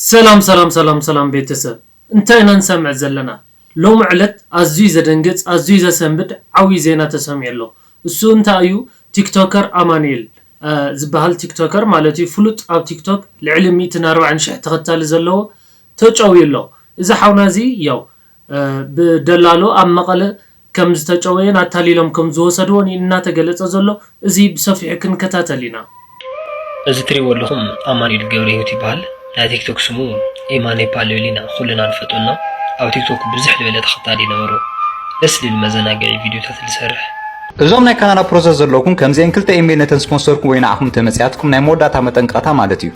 ሰላም ሰላም ሰላም ሰላም ቤተሰብ፣ እንታይ ኢና ንሰምዕ ዘለና? ሎሚ ዕለት ኣዝዩ ዘደንግጽ ኣዝዩ ዘሰንብድ ዓብዪ ዜና ተሰሚዑ ኣሎ። እሱ እንታይ እዩ? ቲክቶከር ኣማኑኤል ዝበሃል ቲክቶከር ማለት እዩ፣ ፍሉጥ ኣብ ቲክቶክ ልዕሊ ሚእትን ኣርባዕን ሽሕ ተኸታሊ ዘለዎ ተጨውዩ ኣሎ። እዚ ሓውና እዚ ያው ብደላሎ ኣብ መቐለ ከም ዝተጨወየን ኣታሊሎም ከም ዝወሰድዎን እዩ እናተገለጸ ዘሎ። እዚ ብሰፊሑ ክንከታተል ኢና። እዚ ትሪእዎ ኣለኹም ኣማኑኤል ገብረህይወት ይበሃል። ናይ ቲክቶክ ስሙ ኤማ ኔፓል ልብል ኢና ኩልና ንፈልጦ እና ኣብ ቲክቶክ ብዝሕ ዝበለ ተኸታሊ ነበሮ። ደስ ልብል መዘናግዒ ቪድዮታት ልሰርሕ። እዞም ናይ ካናዳ ፕሮሰስ ዘለኩም ከምዚአን ክልተ ኢሜይል ነተን ስፖንሰርኩም ወይ ንዓኹም ተመፅያትኩም ናይ መወዳእታ መጠንቀቕታ ማለት እዩ።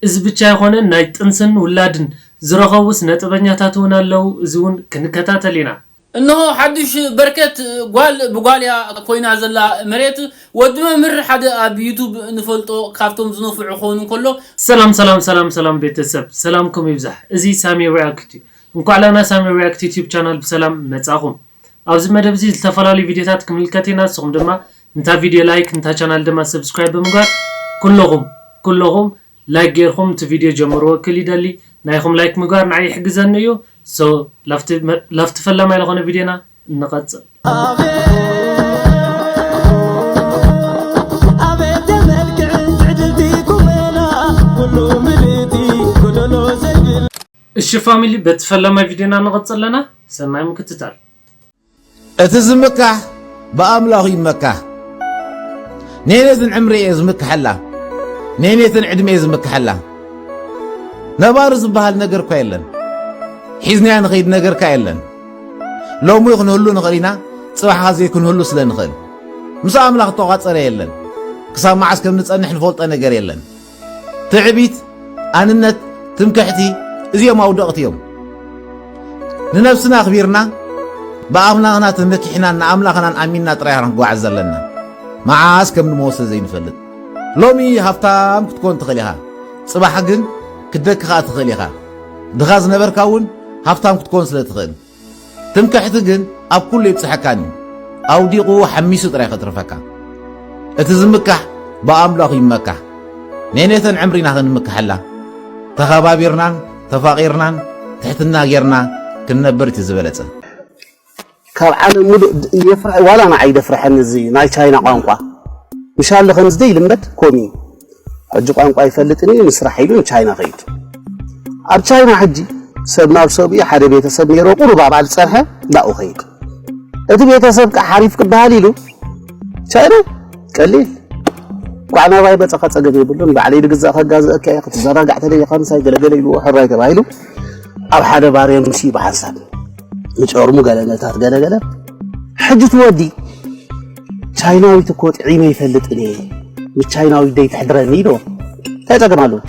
እዚ ብቻ ኣይኮነን፣ ናይ ጥንስን ውላድን ዝረኸቡስ ነጥበኛታት እውን ኣለዉ። እዚ እውን ክንከታተል ኢና። እንሆ ሓዱሽ በርከት ጓል ብጓልያ ኮይና ዘላ መሬት ወዲ መምህር ሓደ ኣብ ዩቱብ ንፈልጦ ካብቶም ዝነፍዑ ክኸውን እንከሎ ሰላም ሰላም ሰላም ሰላም ቤተሰብ፣ ሰላምኩም ይብዛሕ። እዚ ሳሚ ሪያክት እዩ። እንኳዕ ላና ሳሚ ሪያክት ዩቲዩብ ቻናል ብሰላም መጻኹም። ኣብዚ መደብ እዚ ዝተፈላለዩ ቪዲዮታት ክምልከት ኢና። ንስኹም ድማ እንታ ቪዲዮ ላይክ፣ እንታ ቻናል ድማ ሰብስክራይብ ብምግባር ኩለኹም ኩለኹም ላይክ ጌርኩም እቲ ቪድዮ ጀምርዎ ክል ይደሊ። ናይኹም ላይክ ምግባር ንዓይ ይሕግዘኒ እዩ። So ላፍቲ ፈላማይ ዝኾነ ቪድዮና እንቐጽል። እሺ ፋሚሊ በቲ ፈላማይ ቪድዮና ንቐጽል ኣለና። ሰናይ ምክትታል። እቲ ዝምካሕ ብኣምላኹ ይመካሕ። ኔኔትን ዕምሪ እየ ዝምክሐላ። ኔኔትን ዕድመ እየ ዝምክሐላ። ነባሪ ዝበሃል ነገር እኳ የለን። ሒዝናዮ ንኸይድ ነገር ከኣ የለን። ሎሚ ክንህሉ ንኽእል ኢና፣ ጽባሕ ከኣ ዘይክንህሉ ስለ ንኽእል። ምስ ኣምላኽ እተቋጸረ የለን። ክሳብ መዓስ ከም ንጸንሕ ንፈልጦ ነገር የለን። ትዕቢት፣ ኣንነት፣ ትምክሕቲ እዚኦም ኣውደቕቲ እዮም። ንነብስና ኣኽቢርና ብኣምላኽና ተመኪሕናን ንኣምላኽናን ኣሚንና ጥራይ ኢና ክንጓዓዝ ዘለና፣ መዓስ ከም ንመወሰ ዘይንፈልጥ። ሎሚ ሃፍታም ክትኮን ትኽእል ኢኻ፣ ጽባሕ ግን ክደኪ ኸኣ ትኽእል ኢኻ። ድኻ ዝነበርካ እውን ሃፍታም ክትኮን ስለ ትኽእል። ትምክሕቲ ግን ኣብ ኩሉ ኣይብጽሐካን እዩ። ኣውዲቑ ሓሚሱ ጥራይ ከትርፈካ። እቲ ዝምካሕ ብኣምላኹ ይመካሕ። ኔኔተን ዕምሪና ክንምክሐላ ተኸባቢርናን ተፋቒርናን ትሕትና ጌርና ክንነብር እቲ ዝበለጸ። ካብ ዓለም ሙሉእ የፍርሐ ዋላ ንዓይ ደፍርሐኒ እዚ ናይ ቻይና ቋንቋ። ምሻሎ ከምዚ ደይ ልመድ ኮሚ ሕጂ ቋንቋ ይፈልጥን እዩ ንስራሕ ኢሉ ንቻይና ከይድ። ኣብ ቻይና ሕጂ ሰብ ናብ ሰብ እዩ ሓደ ቤተሰብ ነይሮ ቁሩብ ኣባል ጸንሐ ናኡ ከይድ። እቲ ቤተሰብ ከዓ ሓሪፍ ክበሃል ኢሉ ቻይና ቀሊል ቋዕ ናባይ መጸኻ ጸገም የብሉን ባዕለይ ድግዛእ ከጋዝአካ እየ ክትዘናጋዕ ተደሊኻ ምሳይ ገለገለ ኢልዎ ሕራይ ተባሂሉ ኣብ ሓደ ባር የምሲ ብሓንሳብ ንጨርሙ ገለመታት ገለገለ ሕጂ ትወዲ ቻይናዊት እኮ ጥዒመ ይፈልጥን እየ ምስ ቻይናዊት ደይ ትሕድረኒ ኢልዎ እንታይ ጸገም ኣለዎ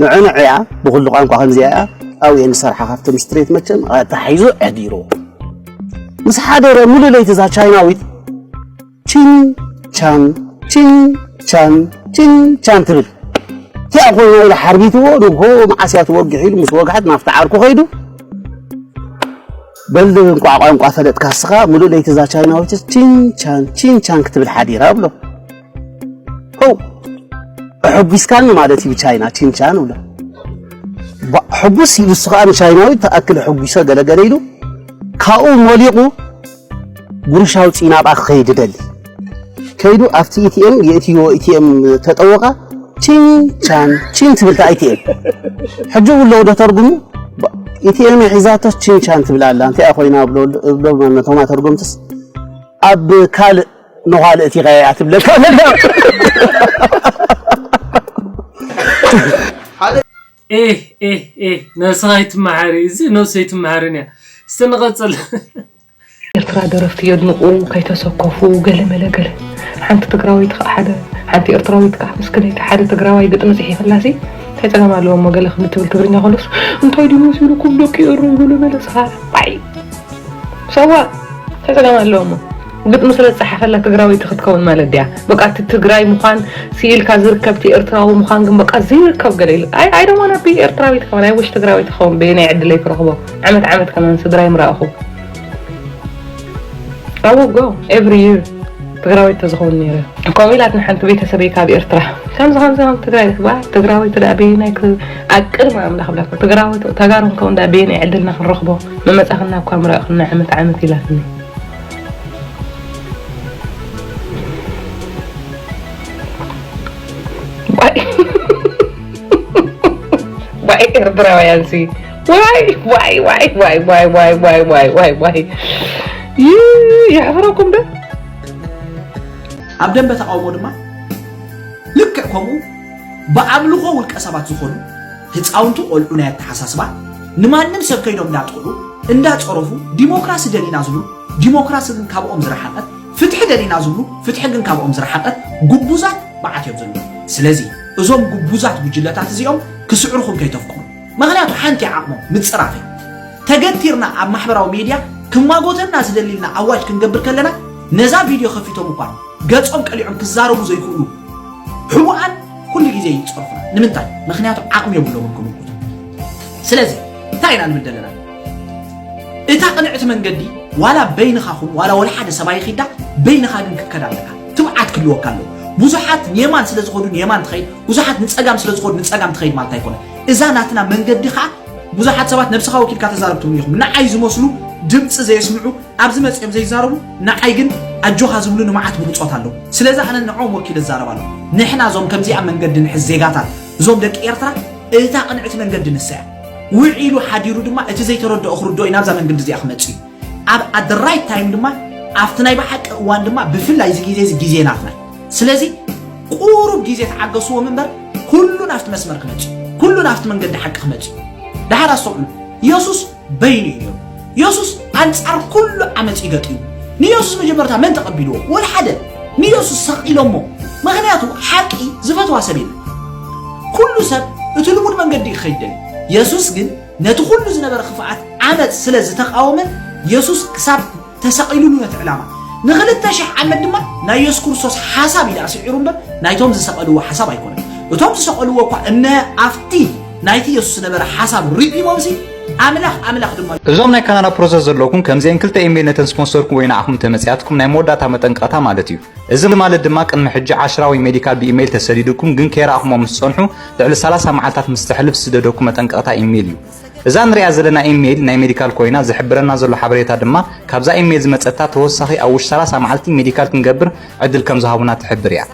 ንዕንዕ እያ ብኩሉ ቋንቋ ከምዚኣ እያ ኣብኡ እየ ንሰርሓ ካብቶም ስትሬት መቸም ኣታሒዙ ኣሕዲርዎ ምስ ሓደረ ሙሉ ለይቲ እዛ ቻይናዊት ቺን ቻን ቺን ቻን ቺን ቻን ትብል እቲኣ ኮይና ኢለ ሓርቢትዎ ንግሆ መዓስ እያ ትወግሕ ኢሉ ምስ ወግሐት ናብቲ ዓርኩ ከይዱ በል እንቋዕ ቋንቋ ፈለጥካ እስኻ ሙሉእ ለይቲ እዛ ቻይናዊትስ ቺን ቻን ቺን ቻን ክትብል ሓዲራ ብሎ ሆው ኣሐጒስካኒ ማለት እዩ ብቻይና ቺንቻን ብሎ ሕጉስ ኢሉ እሱ ከዓ ንቻይናዊት ተኣክል ኣሐጒሰ ገለገለ ኢሉ ካብኡ ሞሊቑ ጉርሻ ኣውፂኡ ናብኣ ክኸይድ ይደሊ ከይዱ ኣብቲ ኢቲኤም የእትይዎ ኢቲኤም ተጠወቓ ቺን ቻን ቺን ትብል እታ ኢቲኤም ሕጂ ውለው ዶ ተርጉሙ ኢቲኤም ሒዛቶስ ቺን ቻን ትብል ኣላ እንታይ ኮይና ብሎ ነቶም ኣተርጎምትስ ኣብ ካልእ ንኻልእ እቲ ኸያ ትብለካ ዘላ ኤህ ኤህ ኤህ ነብስኻ ኣይትመሓሪ እዚ ነብሱ ኣይትመሓርን እያ እስቲ ንቐፅል ኤርትራ ደረፍቲ የድንቑ ከይተሰከፉ ገለ መለ ገለ ሓንቲ ትግራወይቲ ከዓ ሓደ ሓንቲ ኤርትራዊት ከዓ ምስክነይቲ ሓደ ትግራዋይ ግጥሚ ፅሒፍላሲ እንታይ ፀገም ኣለዎ እሞ ገለ ክምትብል ትግርኛ ከሎስ እንታይ ድዩ መሲሉኩም ደቂ ኤረይ ገለ መለ ሰሓር ባይ ሰዋ እንታይ ፀገም ኣለዎ እሞ ግጥሚ ስለ ዝፀሓፈላ ትግራወይቲ ክትከውን ማለት ድያ በቃ እቲ ትግራይ ምዃን ስኢልካ ዝርከብ እቲ ኤርትራዊ ምዃን ግን በቃ ዘይርከብ ገለ ኢሉ ኣይ ኣይ ደሞና ቢ ኤርትራዊት ከውን ኣይ ውሽ ትግራወይቲ ከውን በየናይ ዕድለይ ክረኽቦ ዓመት ዓመት ከማን ስድራይ ምረኣኹ I will go every year ትግራወይቲ ተዝኸውን ነይረ ከምኡ ኢላትኒ ሓንቲ ቤተሰበይ ካብ ኤርትራ ከምዚ ከምዚ ከም ትግራይ ዋ ትግራወይቲ ደኣ በየናይ ክ- ኣብ ቅድሚ ኣምላኽ ብላካ ትግራወይቲ ተጋሩ እንከውን ደኣ በየናይ ዕድልና ክንረኽቦ መመፃኽና እኳ ምረቕና ዓመት ዓመት ኢላትኒ። ዋይ ዋይ ኤርትራውያን ሲ ዋይ ዋይ ዋይ ዋይ ዋይ ዋይ ዋይ ዋይ ዋይ ዋይ ዋይ ይሕፍረኩም ዶ? ኣብ ደንበ ተቃውሞ ድማ ልክዕ ከምኡ ብኣምልኾ ውልቀ ሰባት ዝኾኑ ህፃውንቲ ቆልዑ ናይ ኣተሓሳስባ ንማንም ሰብ ከይዶም እንዳጥቕዑ እንዳፀረፉ ዲሞክራሲ ደሊና ዝብሉ ዲሞክራሲ ግን ካብኦም ዝረሓቐት ፍትሒ ደሊና ዝብሉ ፍትሒ ግን ካብኦም ዝረሓቐት ጉቡዛት መዓት እዮም ዘለዉ። ስለዚ እዞም ጉቡዛት ጉጅለታት እዚኦም ክስዕሩኹም ከይተፍቅሩ። ምኽንያቱ ሓንቲ ዓቕሞም ምፅራፍ እያ። ተገቲርና ኣብ ማሕበራዊ ሜድያ ክማጎተና ዝደሊልና ኣዋጅ ክንገብር ከለና ነዛ ቪድዮ ከፊቶም እኳ ገጾም ቀሊዖም ክዛረቡ ዘይክእሉ ሕቡኣን ኩሉ ግዜ ይፀርፉና። ንምንታይ? ምኽንያቱ ዓቕሚ የብሎምን ክምጉቱ። ስለዚ እንታይ ኢና ንብል ዘለና? እታ ቅንዕቲ መንገዲ ዋላ በይንኻ ኹን ዋላ ወላ ሓደ ሰብ ኣይኺዳ በይንኻ ግን ክትከድ ኣለካ። ትብዓት ክህልወካ ኣለዎ። ብዙሓት ንየማን ስለ ዝኸዱ ንየማን ትኸይድ፣ ብዙሓት ንፀጋም ስለ ዝኸዱ ንፀጋም ትኸይድ ማለት ኣይኮነ። እዛ ናትና መንገዲ ከዓ ብዙሓት ሰባት ነብስኻ ወኪልካ ተዛረብ ትብሉ ኢኹም። ንዓይ ዝመስሉ ድምፂ ዘየስምዑ ኣብዚ መፂኦም ዘይዛረቡ ንዓይ ግን ኣጆኻ ዝብሉ ንመዓት ብሉፆት ኣለዉ። ስለዚ ኣነ ንዕኦም ወኪለ እዛረብ ኣለኹ። ንሕና እዞም ከምዚኣ መንገዲ ንሕዝ ዜጋታት እዞም ደቂ ኤርትራ እታ ቅንዕቲ መንገዲ ንሳ እያ። ውዒሉ ሓዲሩ ድማ እቲ ዘይተረድኦ ክርድኦ እዩ ናብዛ መንገዲ እዚኣ ክመፅእ እዩ። ኣብ at the right time ድማ ኣብቲ ናይ ብሓቂ እዋን ድማ ብፍላይ እዚ ግዜ እዚ ግዜ ናትና እዩ። ስለዚ ቁሩብ ግዜ ተዓገስዎም እምበር ኩሉ ናብቲ መስመር ክመፅእ እዩ። ኩሉ ናብቲ መንገዲ ሓቂ ክመፅእ እዩ። ደሓር ኣስተውዕሉ። የሱስ በይኑ እዩ ነይሩ። የሱስ ኣንጻር ኩሉ ዓመጽ እዩ ገጢሙ። ንየሱስ መጀመርታ መን ተቐቢልዎ? ወላ ሓደ። ንየሱስ ሰቒሎሞ። ምኽንያቱ ሓቂ ዝፈትዋ ሰብ የለን። ኩሉ ሰብ እቲ ልሙድ መንገዲ እዩ ክኸይድ ደልዩ። የሱስ ግን ነቲ ኩሉ ዝነበረ ክፍኣት ዓመጽ ስለ ዝተቓወመ የሱስ ክሳብ ተሰቒሉሉ ነቲ ዕላማ ንኽልተ ሽሕ ዓመት ድማ ናይ የሱስ ክርስቶስ ሓሳብ እዩ ደኣ ስዒሩ እምበር ናይቶም ዝሰቐልዎ ሓሳብ ኣይኮነን። እቶም ዝሰቐልዎ እኳ እነ ኣብቲ ናይቲ የሱስ ዝነበረ ሓሳብ ርኢሞምሲ ኣምላኽ ኣምላኽ ድማ እዩ። እዞም ናይ ካናዳ ፕሮሰስ ዘለኩም ከምዚአን ክልተ ኢሜይል ነተን ስፖንሰርኩም ወይ ንዓኹም ተመፅያትኩም ናይ መወዳእታ መጠንቀቕታ ማለት እዩ። እዚ ማለት ድማ ቅድሚ ሕጂ ዓሽራ ወይ ሜዲካል ብኢሜይል ተሰዲዱኩም ግን ከይረኣኹሞ ምስ ፀንሑ ልዕሊ ሰላሳ መዓልታት ምስ ተሕልፍ ዝስደደኩም መጠንቀቕታ ኢሜይል እዩ። እዛ ንሪኣ ዘለና ኢሜይል ናይ ሜዲካል ኮይና ዝሕብረና ዘሎ ሓበሬታ ድማ ካብዛ ኢሜይል ዝመፀታ ተወሳኺ ኣብ ውሽጢ ሰላሳ መዓልቲ ሜዲካል ክንገብር ዕድል ከም ዝሃቡና ትሕብር እያ።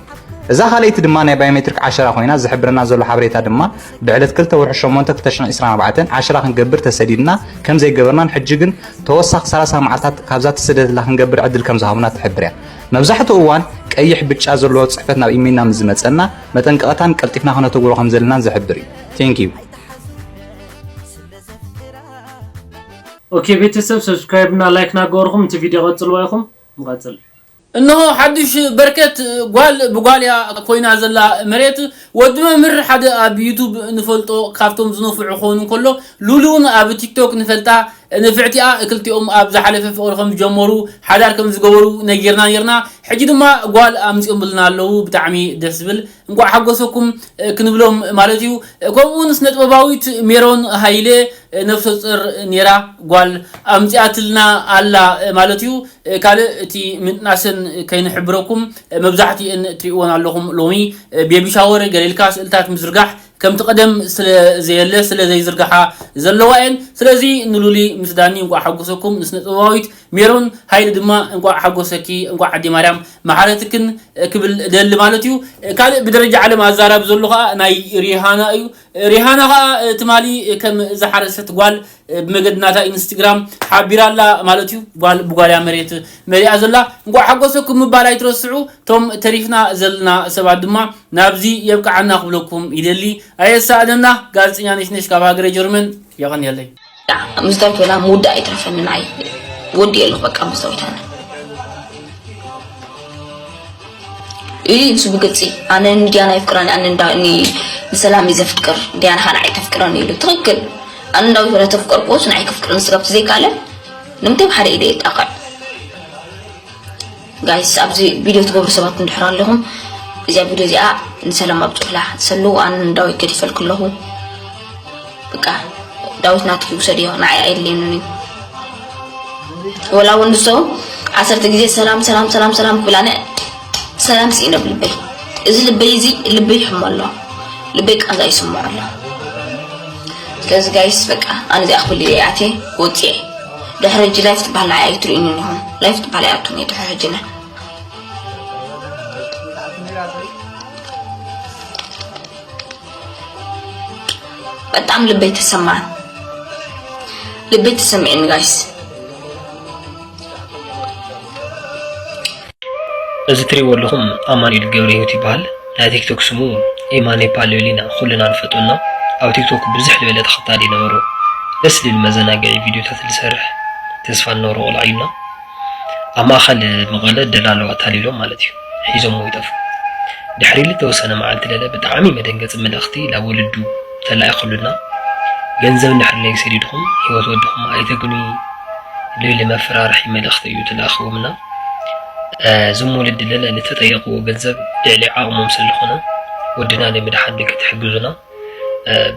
እዛ ካልኣይቲ ድማ ናይ ባዮሜትሪክ ዓሸራ ኮይና ዝሕብረና ዘሎ ሓበሬታ ድማ ብዕለት ክልተ ወርሒ ሸሞንተ ክልተ ሽሕን ዕስራን ኣርባዕተን ዓሸራ ክንገብር ተሰዲድና ከም ዘይገበርናን ሕጂ ግን ተወሳኺ ሰላሳ መዓልታት ካብዛ ትስደደላ ክንገብር ዕድል ከም ዝሃቡና ትሕብር እያ። መብዛሕትኡ እዋን ቀይሕ ብጫ ዘለዎ ፅሕፈት ናብ ኢሜይልና ምስ ዝመፀና መጠንቀቕታን ቀልጢፍና ክነተግብሮ ከም ዘለናን ዝሕብር እዩ። Thank you። ኦኬ ቤተሰብ ሰብስክራይብ እና ላይክ ናገበርኩም እቲ ቪድዮ ቀጽልዋ ኢኹም ንቐጽል። እንሆ ሓዱሽ በርከት ጓል ብጓልያ ኮይና ዘላ መሬት ወዲ መምህር ሓደ ኣብ ዩቱብ ንፈልጦ ካብቶም ዝነፍዑ ክኸውን እንከሎ ሉሉ እውን ኣብ ቲክቶክ ንፈልጣ ንፍዕቲኣ ክልቲኦም ኣብ ዝሓለፈ ፍቕሪ ከም ዝጀመሩ ሓዳር ከም ዝገበሩ ነጊርና ነርና ሕጂ ድማ ጓል ኣምፂኦም ብልና ኣለዉ ብጣዕሚ ደስ ዝብል እንቋዕ ሓጎሰኩም ክንብሎም ማለት እዩ። ከምኡ እውን ስነጥበባዊት ሜሮን ሃይለ ነፍሰ ጡር ነይራ ጓል ኣምፂኣትልና ኣላ ማለት እዩ። ካልእ እቲ ምጥናሰን ከይንሕብረኩም መብዛሕትኤን ትሪእወን ኣለኹም ሎሚ ቤቢ ሻወር ገለ ኢልካ ስእልታት ምዝርጋሕ ከምቲ ቀደም ስለ ዘየለ ስለ ዘይዝርግሓ ዘለዋ እየን። ስለዚ ንሉሊ ምስ ዳኒ እንቋዕ ሓጎሰኩም ንስነጥበባዊት ሜሮን ሃይለ ድማ እንቋዕ ሓጎሰኪ እንቋዕ ኣዴ ማርያም መሓረትክን ክብል እደሊ ማለት እዩ። ካልእ ብደረጃ ዓለም ኣዛራቢ ዘሎ ከዓ ናይ ሪሃና እዩ። ሪሃና ከዓ ትማሊ ከም ዝሓረሰት ጓል ብመገዲ ናታ ኢንስትግራም ሓቢራ ኣላ ማለት እዩ። ጓል ብጓልያ መሬት መሊኣ ዘላ እንቋዕ ሓጎሰኩም ምባል ኣይትረስዑ። እቶም ተሪፍና ዘለና ሰባት ድማ ናብዚ የብቅዓና ክብለኩም ይደሊ። ኣየሳእነና። ጋዜጠኛ ነሽነሽ ካብ ሃገረ ጀርመን የቐንየለይ። ምስ ዳዊት ወላ ምውዳእ ኣይትረፈኒ ንዓይ ወዲእ ኣለኹ በቃ ምስ ዳዊት ኣነ እዩ ንሱ ብግልፂ ኣነ ንዲያና የፍቅረኒ ኣነ ንሰላም እዩ ዘፍቅር ዲያና ከዓ ንዓይ ተፍቅረኒ ኢሉ ትኽክል ኣነ ንዳዊት ወላ ተፍቀርክዎስ ንዓይ ከፍቅረኒ ስጋብ ተዘይካለ ንምንታይ ብሓደ ኢደ የጣቕዕ ጋይስ ኣብዚ ቪድዮ ትገብሩ ሰባት እንድሕር ኣለኹም እዚኣ ቪድዮ እዚኣ ንሰላም ኣብፅሑላ ሰሉ ኣነ ንዳዊት ገዲፈልኩ ኣለኹ በቃ ዳዊት ናትኪ ውሰድዮ ንዓይ ኣየድልየንን እዩ ወላ እውን ንሶ ዓሰርተ ግዜ ሰላም ሰላም ሰላም ሰላም ክብላነ ሰላም ስኢነ ብልበይ እዚ ልበይ እዚ ልበይ ይሕሞ ኣሎ። ልበይ ቃዛ ይስምዖ ኣሎ። ስለዚ ጋይስ በቃ ኣነ እዚኣ ክብል እየ ኣትየ ወፅየ። ድሕሪ ሕጂ ላይፍ ትበሃል ንዓይ ኣይትርእዩኒ ኢኹም። ላይፍ ትበሃል ኣይኣቱን እየ ድሕሪ ሕጂ ነ በጣም ልበይ ተሰማን። ልበይ ተሰሚዕኒ ጋይስ። እዚ ትሪእዎ ኣለኹም ኣማኑኤል ገብረሂወት ይበሃል። ናይ ቲክቶክ ስሙ ኤማ ኔፓል ልዕሊና ኩልና ንፈልጦና። ኣብ ቲክቶክ ብዝሕ ዝበለ ተኸታሊ ነበሮ። ደስ ዝብል መዘናግዒ ቪድዮታት ዝሰርሕ ተስፋ ንነብሮ ቆልዓ እዩና። ኣብ ማእኸል መቐለ ደላሎ ኣታሊሎም ማለት እዩ ሒዞሞ ይጠፍኡ። ድሕሪ ዝተወሰነ መዓልቲ ለለ ብጣዕሚ መደንገፂ መልእኽቲ ናብ ወለዱ ተላኢኹሉና። ገንዘብ እንድሕር ለይሰዲድኹም ህይወት ወድኹም ኣይተግንዩ ልብል መፈራርሒ መልእኽቲ እዩ ተላኢኽዎምና። እዞም ወለዲ ለለ ልተጠየቕዎ ገንዘብ ልዕሊ ዓቕሞም ስለዝኾነ ወድና ንምድሓን ክትሕግዙና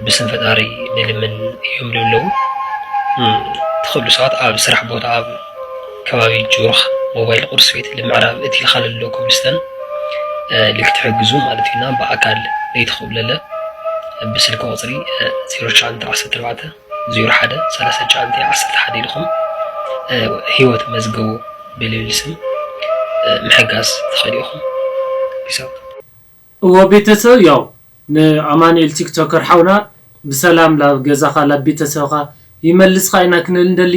ብስም ፈጣሪ ንልምን እዮም ልብለዉ። ትኽእሉ ሰባት ኣብ ስራሕ ቦታ ኣብ ከባቢ ጆርኽ ሞባይል ቁርሲ ቤት ልምዕራብ እቲ ኢልካ ለሎ ኮብልስተን ልክትሕግዙ ማለት እዩና ብኣካል ለይትኽእሉ ለለ ብስልኪ ቁፅሪ ዜሮ ትሽዓተ ዓሰርተ ኣርባዕተ ዜሮ ሓደ ሰላሳ ትሽዓተ ዓሰርተ ሓደ ኢልኹም ህይወት መዝገቡ ብልብል ስም ምሕጋዝ ትኽእሉ ኢኹም። ፒስ ኣውት። እወ ቤተሰብ ያው ንኣማኑኤል ቲክቶከር ሓውና ብሰላም ላብ ገዛኻ ላብ ቤተሰብኻ ይመልስኻ ኢና ክንብል እንደሊ።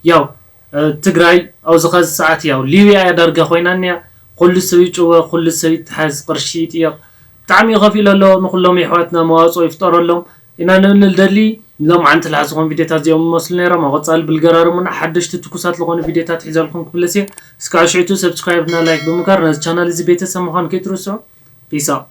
ያው ትግራይ ኣብዚ ኸዚ ሰዓት ያው ሊብያ እያ ዳርጋ ኮይና እኒያ። ኩሉ ሰብ ይጭወ፣ ኩሉ ሰብ ይተሓዝ፣ ቅርሺ ይጥየቕ። ብጣዕሚ እዩ ከፊኡ ኣሎ። ንኹሎም የሕዋትና መዋፅኦ ይፍጠረሎም ኢና ንብል ንደሊ። ሎምዓንቲ ልሓዝኹም ቪድዮታት እዚኦም ይመስሉ ነይሮም። ኣብ ቐፃሊ ብልገራርሙና ሓደሽቲ ትኩሳት ዝኾኑ ቪድዮታት ሒዘልኩም ክምለስ እየ። እስካብ ሽዕቱ ሰብስክራይብ እና ላይክ ብምግባር ነዚ ቻናል እዚ ቤተሰብ ምዃን ከይትርስዑ። ፒስ ኣውት።